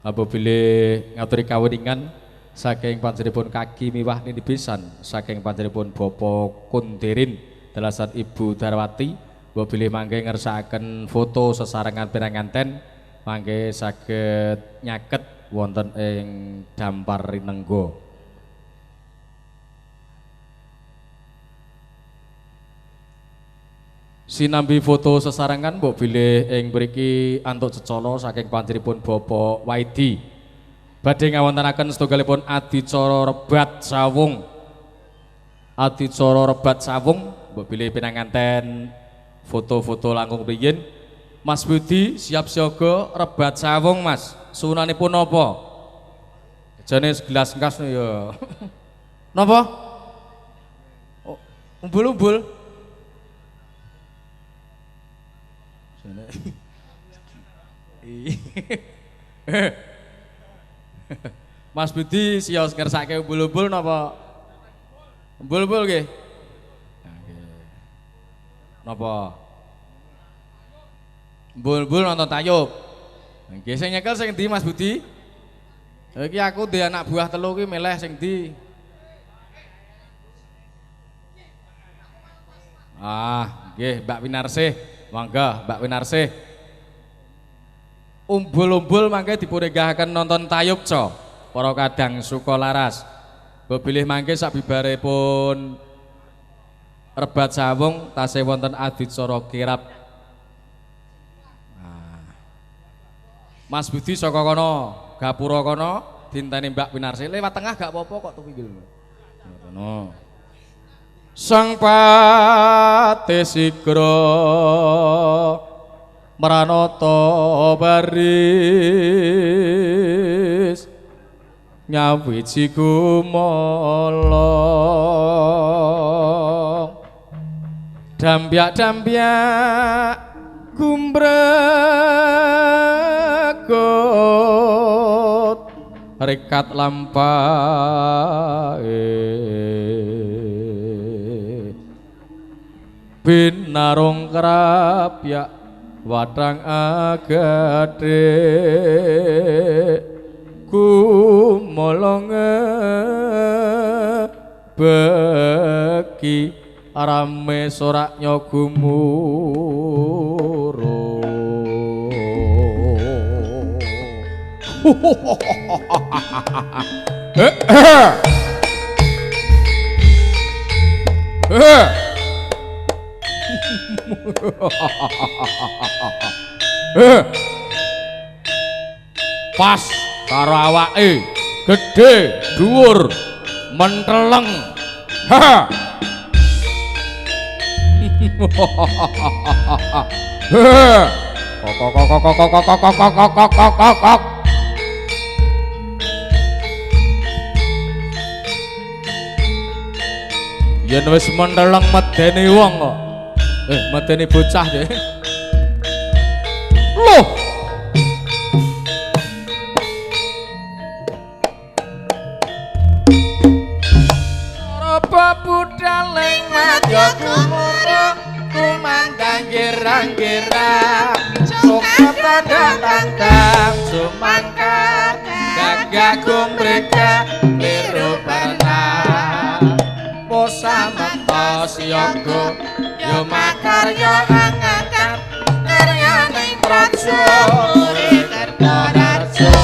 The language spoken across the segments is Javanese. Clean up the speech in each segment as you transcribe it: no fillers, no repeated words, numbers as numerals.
Apabila ngaturi kawuningan saking panjenenganipun kaki miwah nini besan saking panjenenganipun Bapak Kundirin delasan Ibu Darwati, mbok bilih mangke ngersakaken foto sesarengan pinanganten mangke saged nyaket wonten ing Dampar Rinenggo. Sinambi foto sesarengan mbok bilih ing mriki antuk cecala saking panjenenganipun Bapak Waidi. Badhe ngawontenaken setunggalipun adicara rebat sawung. Adicara rebat sawung mbok bilih pinanganten foto-foto langkung riyin. Mas Budi siap siaga rebat sawung Mas. Sunanipun napa? Jane segelas engkas ya. Napa? Oh, umbul-umbul. Mas Budi sios ngersake umbul-umbul napa? Umbul-umbul nggih. Napa? Umbul-umbul nonton tayub. Nggih sing nyekel sing ndi Mas Budi? Iki aku ndek anak buah telu ki milih sing ndi? Ah, nggih Mbak Winarsih. Mangga Mbak Winarsih. Umbul-umbul mangke dipunenggahaken nonton tayub co. Para kadang Sukolaras. Mbok bilih mangke sabibaripun rebat sawung tasih wonten adicara kirap. Nah. Mas Budi saka kono, gapura kono dinteni Mbak Winarsih lewat tengah gak apa-apa kok tuh pinggir. Ngono. Sang Patih sigra mranata baris nyawiji gumala dampyak-dampyak gumbragot rekat lampahe binarung krapyak watang agade gumolonge beki rame soraknya gumuruh. Pas karo awake gedhe dhuwur menteleng. Ha. Kok kok kok kok kok kok kok kok kok kok. Yen wis menteleng medeni wong kok. Medeni bocah deh. Loh. Para budal ing madya gumurung kumandang girang-girang suka tandang sumangka gagah gumreka liru barna posamata siyaga yo makarya angkat karyaning praja Kertararjo.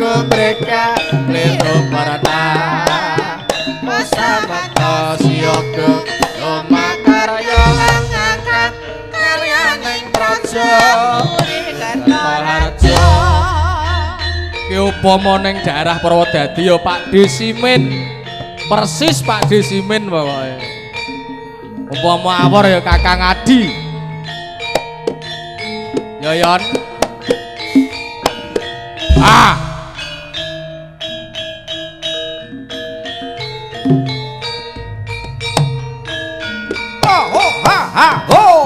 Mereka liru parana posamata siyaga yo makarya angkat karyaning praja Kertararjo. Ki upama ning daerah Purwodadi ya Pak Desimin Persis Pak Desimin pokoke. Umpama awor ya Kakang Adi. Yoyon. Ah. Oh, ho, ha, ha, ho.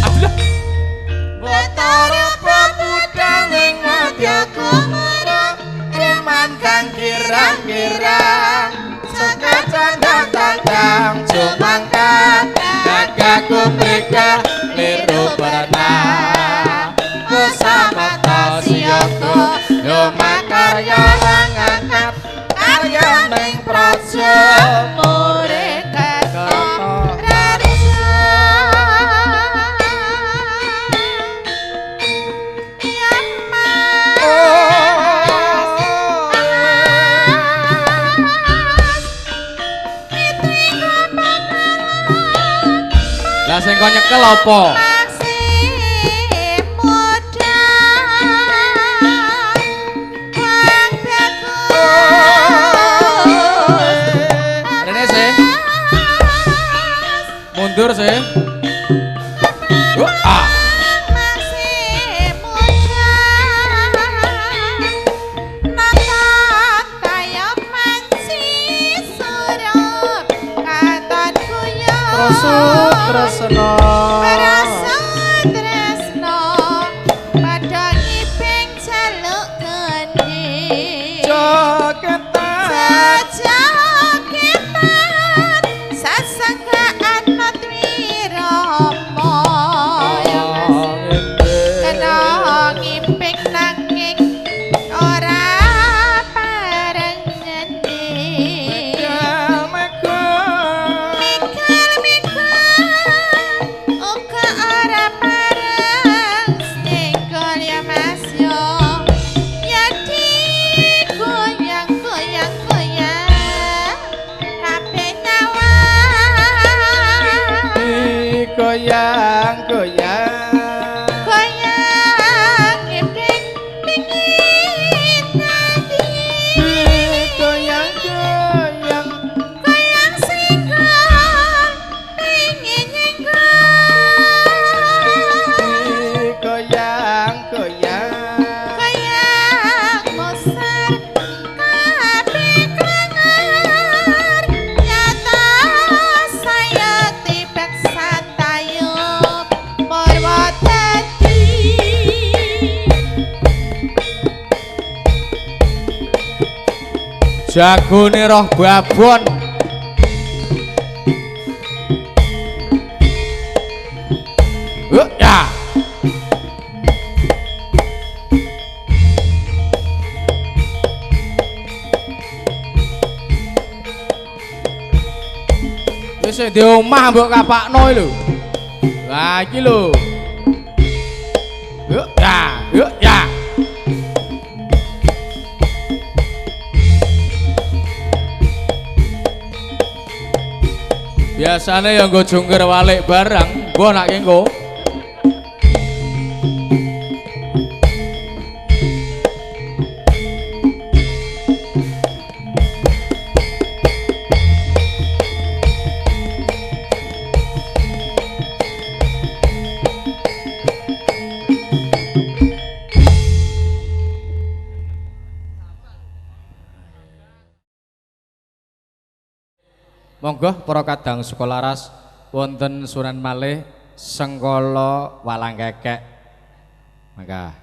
Aduh. Batara Prabu ing madya kumara, reman kang kirang-kirang, saka candang tandang jumangkat, gagah kumreka liru berenang bersama siyoga yo makarya langangkat karya ning praja Murekarta Lah sing kok nyekel apa? Masih muda Kang Bagus. Rene sih. Mundur sih. Yo, ah. Masih muda nonton kaya manci surup katon guyon Tresno Rasa tresno padha ngiping jaluk gendhi jogetan sejaketan sasangkaan matwirama ya Mas kena ngiping nanging ora pareng nyendi. Mikal mikal uga ora pareng senggol ya Mas yo ya digoyang goyang goyang kabeh nyawang Goyang goyang goyang ngiping pingin nanti goyang goyang goyang singgol pingin nyenggol goyang goyang goyang musar kabeh klenger nyata saya tibak satayub Purwodadi. Jagone roh babon. Huh, ya. Wis sing di omah mbok kapakno iki lho. Lah iki lho. Huh, ya, huh, ya. Biasane ya nggo jungkir walik barang, mbok nak ki engko. Monggo para kadang sukolaras wonten sunan malih Sengkala Walang Kekek. Mangga.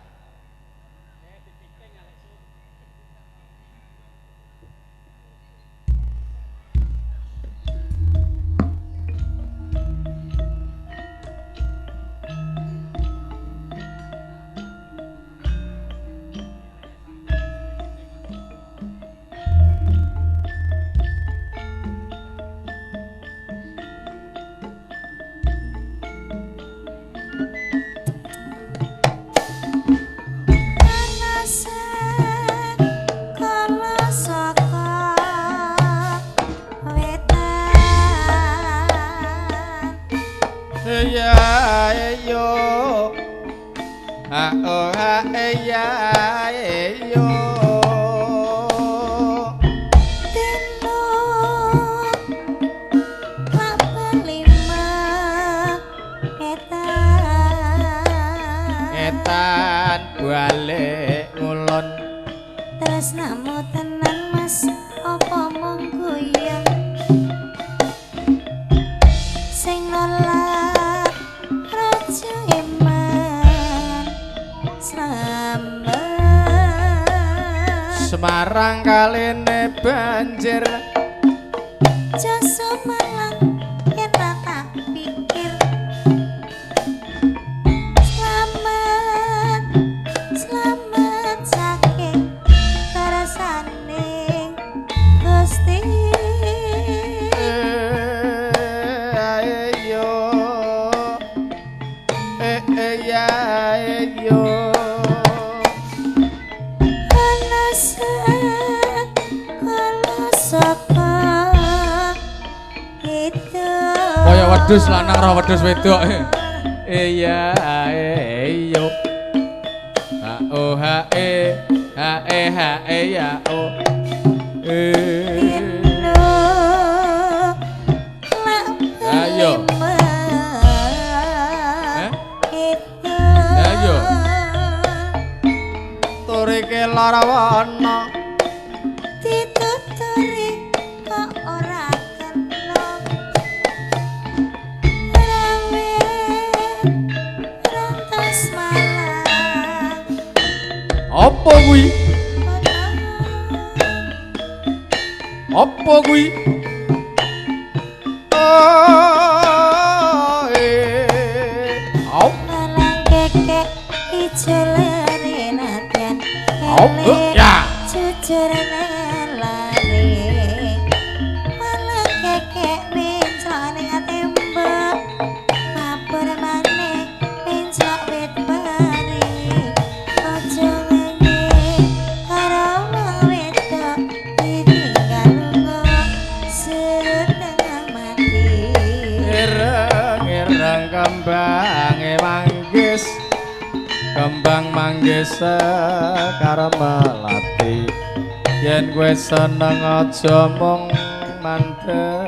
Ya yo ha oh ha ya yo. Teno Nang kaline banjir. Jasa malang yen tak pikir. Slamet slamet saking karasaning Gusti. Ayo ya ayo. Kaya wedhus lanang roh wedhus wedok. Iya ayo. Ha o ha e ha e ha e ya o. Ayo. Ayo. Turike lara wana dituturi kok ora kena. Rawe rantas malang. Apa kuwi? Apa kuwi? Oh. Malang kekek ijo lere nadyan. Ya. Jujur lare. Malang kekek menclok ning tembok. Mabur maneh menclok wit pari. Aja ngene karo wong wedok ditinggal lunga setengah mati. Ireng-ireng kembange manggis. Kembang manggis sekar melati. Yen kowe seneng aja mung mandeng.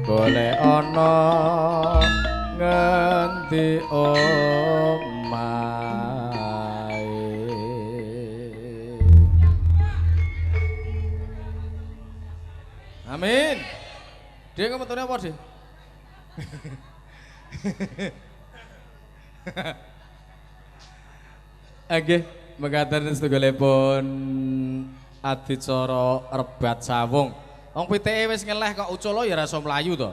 Golek ana ngendi omahe. Amin. Dek metune apa, Dik? Nggih, mekaten setunggalipun adicara rebat sawung. Wong pitike wis ngeleh kok ucul ya ora iso mlayu to.